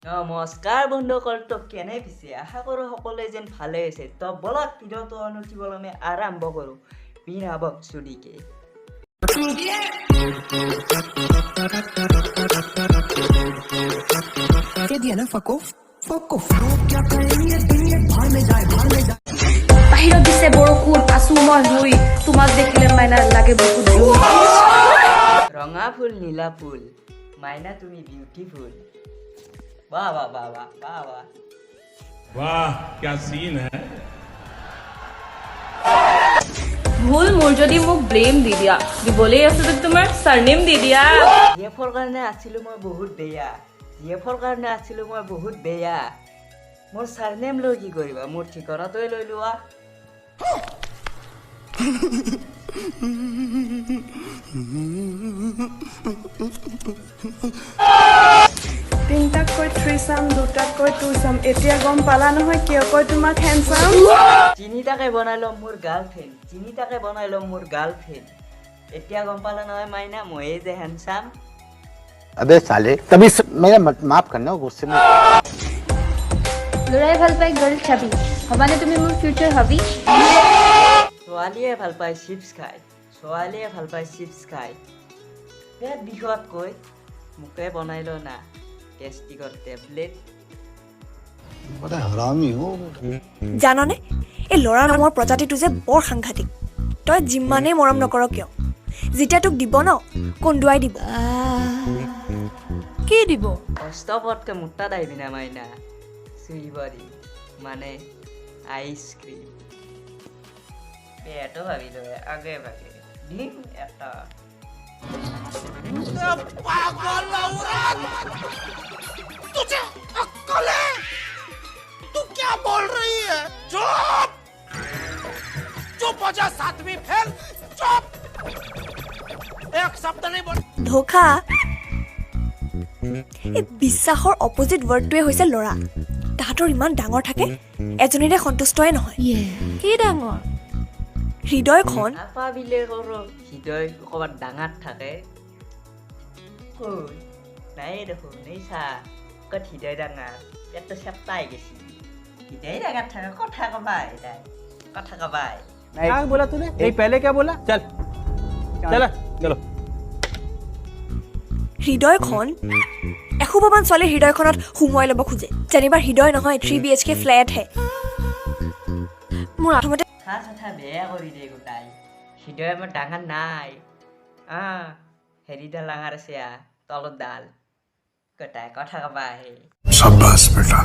নমস্কাৰ বন্ধুসকল, তো কেনে পিছে? আশা কৰোঁ সকলোৱে যেন ভালে আছে। তো বলক, ভিডিঅ'টো অনুষ্ঠিবলৈ আমি আৰম্ভ কৰোঁ বিনা বকচুদিকে। दे दिया ना, फको फको। क्या करेंगे दिन ये, भाड़ में जाए, भाड़ में जाए। বাহিৰত দিছে বৰষুণ, আছো মই শুই। তোমাক দেখিলে মাইনা লাগে বহুত জুই। ৰঙা ফুল, নীলা ফুল, মাইনা তুমি বিউটিফুল। বাহ বাহ বাহ বাহ বাহ বাহ। वाह, क्या सीन है! ভুল মোৰ যদি মোক ব্লেম দি দিয়া, দিবলৈ আছে যদি তোমাৰ চাৰনেম দি দিয়া। জিএফৰ কাৰণে আছিলোঁ মই বহুত বেয়া, জিএফৰ কাৰণে আছিলোঁ মই বহুত বেয়া। মোৰ চাৰনেম লৈ কি কৰিবা? মোৰ ঠিকনাটোৱে লৈ লোৱা। তিনটাতকৈ থ্ৰীচাম, দুটাতকৈ টুচাম। এতিয়া গম পালা নহয় কিয় কয় তোমাক হেণ্ডচাম? তিনিটাকে বনাই ল'ম মোৰ গাৰ্লফ্ৰেণ্ড, তিনিটাকে বনাই ল'ম মোৰ গাৰ্লফ্ৰেণ্ড। এতিয়া গম পালা নহয় মাইনা, ময়ে যে হেণ্ডচাম। अबे साले, तभी मेरा माफ करना, गुस्से में। ল'ৰাই ভাল পায় গাৰ্ল চাবি, হ'বানে তুমি মোৰ ফিউচাৰ হবি? ছোৱালীয়ে ভাল পায় চিপছ খায়, ছোৱালীয়ে ভাল পায় চিপছ খায়। পেট বিষোৱাতকৈ মোকে বনাই ল না গেষ্ট্ৰিকৰ টেবলেট। बड़ा हरामी हो। জাননে, এই ল'ৰা নামৰ প্ৰজাতিটো যে বৰ সাংঘাতিক। তই যিমানেই মৰম নকৰ কিয়, যেতিয়া তোক দিব ন, কন্দুৱাই দিব। কি দিব? কষ্ট পটকে মোটা আহিবি না মাইনা, চুইব দিম মানে আইচক্ৰীম। বেয়াটো ভাবিলো, আগে ভাগে দিম এটা। तुझे अक्कल है? तू क्या बोल रही है? चुप चुप हो जा, सातवीं फेल, चुप, एक शब्द नहीं बोल। ধোকা, এই বিশ্বাসৰ অপজিট ৱৰ্ডটোৱে হৈছে ল'ৰা। তাহাঁতৰ ইমান ডাঙৰ থাকে, এজনীৰে সন্তুষ্টয়ে নহয়। কি ডাঙৰ? হৃদয়খন। আপাবিলাকৰো হৃদয় ক'ৰবাত ডাঙৰ থাকে? কৈ নাই দেখোন। এই চা, ক'ত হৃদয় ডাঙৰ? পেটটো চেপটাই গেছি। হৃদয় ডাঙৰ থাকে, কথা কবাই তাই, কথা কবাই। क्या बोला तूने? नहीं, पहले क्या बोला? चल चल चलो। হৃদয়খন এসোপামান ছোৱালীৰ হৃদয়খনত সোমোৱাই ল'ব খোজে, যেনিবা হৃদয় নহয়, 3 বিএইচকে ফ্লেটহে। মোৰ প্ৰথমতে খা চাথা বেয়া কৰি দিয়ে গোটাই। হৃদয় আমাৰ ডাঙৰ নাই, হেৰিডাল ডাঙৰ আছে, তলত ডাল। গোটাই কথা কবা আহে। शाबाश बेटा।